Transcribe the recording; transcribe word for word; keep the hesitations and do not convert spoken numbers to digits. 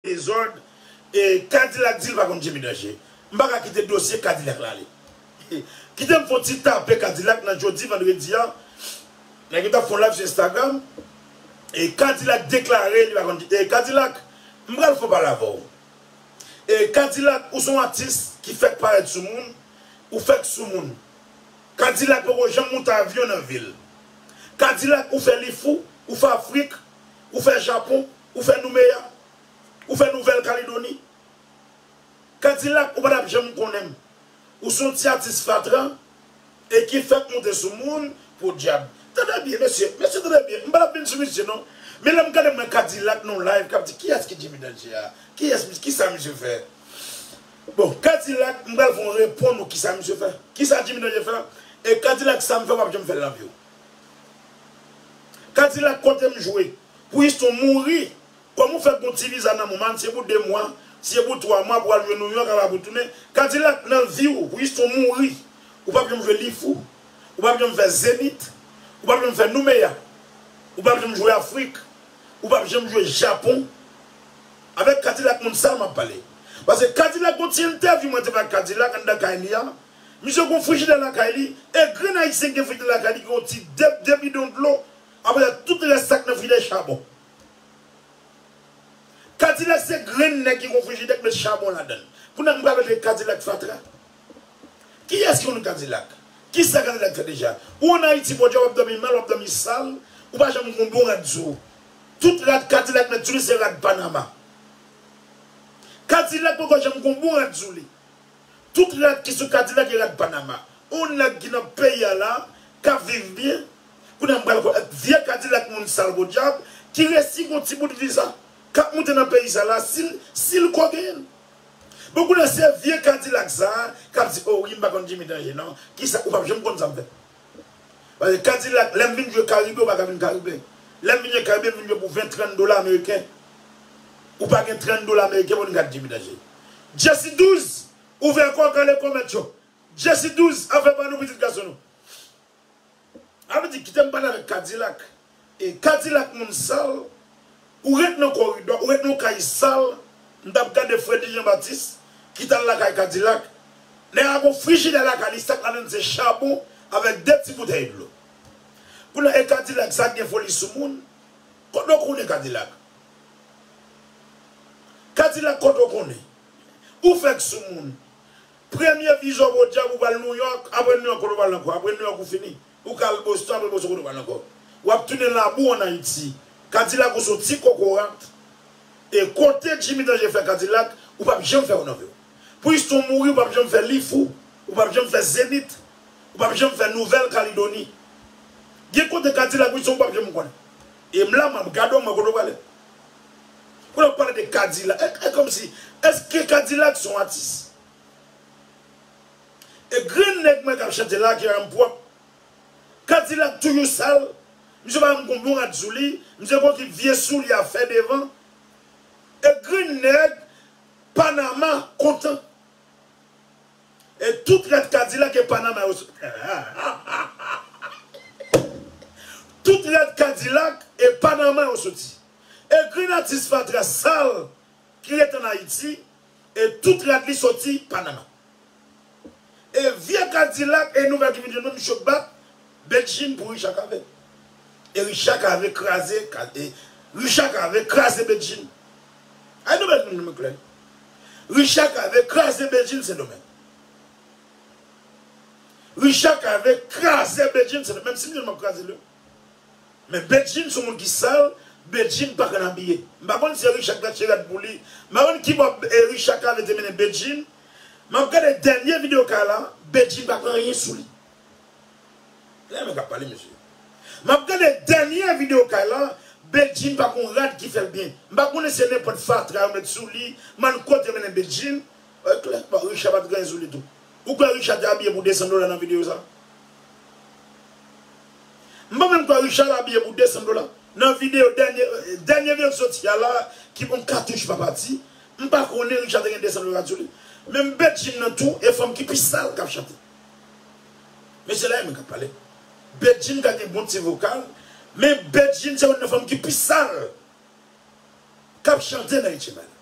dezòd. E Kadilak di l pa konn Jimmy Danje. M pa ka kite dosye Kadilak la ale. Kite m fè yon ti tape Kadilak nan jodi vandredi a. Nèg yo t ap fè yon live sou Instagram. E Kadilak deklare li pa konn. E Kadilak, m pral fè yon pale avè w. E Kadilak, ou se yon atis ki fèk parèt sou moun, ou fèk sou moun. Kadilak poko janm monte avyon nan vi l. Kadilak, ou fè Lifou, ou fè Afrik, ou fè Japon, ou fè Noumeya, ou fè Nouvèl Kaledoni. Kadilak, ou pa t ap janm konnen m. Ou se yon ti atis fatra e ki fèk monte sou moun, podyab. Tande byen, mesye, mesye, tande byen. M pa t ap vin sou misye, non. Men lè m gade mwen Kadilak nan live, k ap di, "Kiyès ki Jimmy Danje a? Kiyès, kisa misye fè?" Bon, Kadilak, m pral fè yon reponn ou kisa misye fè. Kisa Jimmy Danje fè? E Kadilak, sa m fè, w ap janm fè l nan vi w. Kadilak, kote m jwe? Pou istwa w mouri. Kòman w fè gon ti viza nan men w, man, se pou de mwa, se pou twa mwa pou al jwe Nouyòk, apa pou tounen? Kadilak, nan vi w, pou istwa w mouri. Ou p ap janm jwe Lifou, ou p ap janm fè Zenith, ou p ap janm fè Noumeya, ou p ap janm jwe Afrik, ou p ap janm jwe Japon. Avèk Kadilak moun sal m ap pale. Paske Kadilak gon ti entèvyou mwen te fè ak Kadilak anndan kay li a. Misye gon frijidè lakay li, e grenn ayisyen ki gen frijidè lakay li, ki gon ti de, de bidon dlo, apre sa tout rès sa k nan frijidè chabon. Kadilak se grenn nèg ki gon frijidè k met chabon ladan l. Kounye a m pral rele Kadilak fatra. Kiyès ki konn Kadilak? Kisa Kadilak fè deja? Ou ann Ayiti, podyab, w ap dòmi mal, w ap dòmi sal, ou pa janm gon bon rad sou ou. Tout rad Kadilak met sou li se rad Panama. Kadilak poko janm gon bon rad sou li. Tout rad ki sou Kadilak e rad Panama. On nèg ki nan peyi a la, k ap viv byen. Kounye a m pral fè vye Kadilak moun sal podyab, ki resi gon ti bout viza, k ap moute nan peyi sa la, si l, si l ko genyen l. Bon, kounye a se vye Kadilak sa a, k ap di, "O wi, m pa konn Jimmy Danje, non." Kisa, ou p ap janm konn sa m fè. Paske Kadilak, lè m vin jwe Karibe, ou pa ka vin Karibe. Lè m vin jwe Karibe, m vin jwe pou ven, trant dola ameriken. Ou pa gen trant dola ameriken pou w vin gade Jimmy Danje. Jesse douz, ouvè kò w, kale kòmèt yo. Jesse douz, afè pa nou, pitit gason nou. A vle di, kite m pale avèk Kadilak. E Kadilak moun sal, ou ret nan koridò, ou ret nan kay sal, m t ap gade Freddy Jean Baptiste, ki t al lakay Kadilak. Nèg la gon frijidè lakay li, sa k ladan l se chabon avèk de ti boutèy dlo. Kounye a, e Kadilak sa k gen foli sou moun? Kote w konnen Kadilak? Kadilak, kote w konnen? Ou fèk sou moun. Premye viza w podyab, ou pral Nouyòk, apre Nouyòk, kote w pral ankò? Apre Nouyòk, ou fini. Ou ka al Boston, apre Boston, kote w pral ankò? W ap tounen labou ann Ayiti. Kadilak, ou se yon ti kokorat. E kote Jimmy Danje fè Kadilak, ou p ap janm fè yo nan vi w. Pou istwa w mouri, ou p ap janm fè Lifou, ou p ap janm fè Zenith, ou p ap janm fè Nouvèl Kaledoni. Gen kote Kadilak, pou istwa w, ou p ap janm konnen. E m la, m ap gade w, mwen kote w prale. Pou n ap pale de Kadilak, e, e kòmsi, èske Kadilak se yon atis? E grenn nèg mwen k ap chante la, ki rann m pwòp. Kadilak toujou sal. Misye pa janm gon bon rad sou li. Misye gon ki vye soulye a fè devan. E grenn nèg Panama kontan. E tout rad Kadilak e Panama yo soti. Tout rad Kadilak e Panama yo soti. E grenn atis fatra sal ki ret ann Ayiti, e tout rad li soti Panama. E vye Kadilak e nouvèl ki vin jwenn nou, misye bat Bedjine pou Richard Cavé. E Richard Cavé kraze, ka-, e Richard Cavé kraze Bedjine. Ay, nouvèl ki vin jwenn nou klè. Richard Cavé kraze Bedjine Sendomeng. Richard Cavé kraze Bedjine Sendomeng. Menm si m di l m ap kraze l, men Bedjine se yon moun ki sal, Bedjine pa konn abiye. M pa konn si Richard t achte rad pou li. M pa konn ki bò, e, Richard Cavé te mennen Bedjine. M ap gade dènye videyo kay la, Bedjine pa gen anyen sou li. Lè men k ap pale, mesye. M ap gade dènye videyo kay la, Bedjine pa gen yon rad ki fè l byen. M pa konnen si se nenpòt fatra yo met sou li, m ann kote yo mennen Bedjine. Oke, bon, Richard pa t gen anyen sou li tou. Ou kwè Richard te abiye pou de san dola nan videyo sa? M pa menm kwè Richard abiye pou de san dola. Nan videyo, dènye, dènye videyo ki soti a la, ki bon katouch pa pati, m pa konnen Richard te gen de san dola sou li. Menm Bedjine nan tou, e fanm ki pi sal k ap chante. Mesye la, e mwen k ap pale. Bedjine ka gen bon ti vokal, men Bedjine se youn nan fanm ki pi sal k ap chante nan H M I la.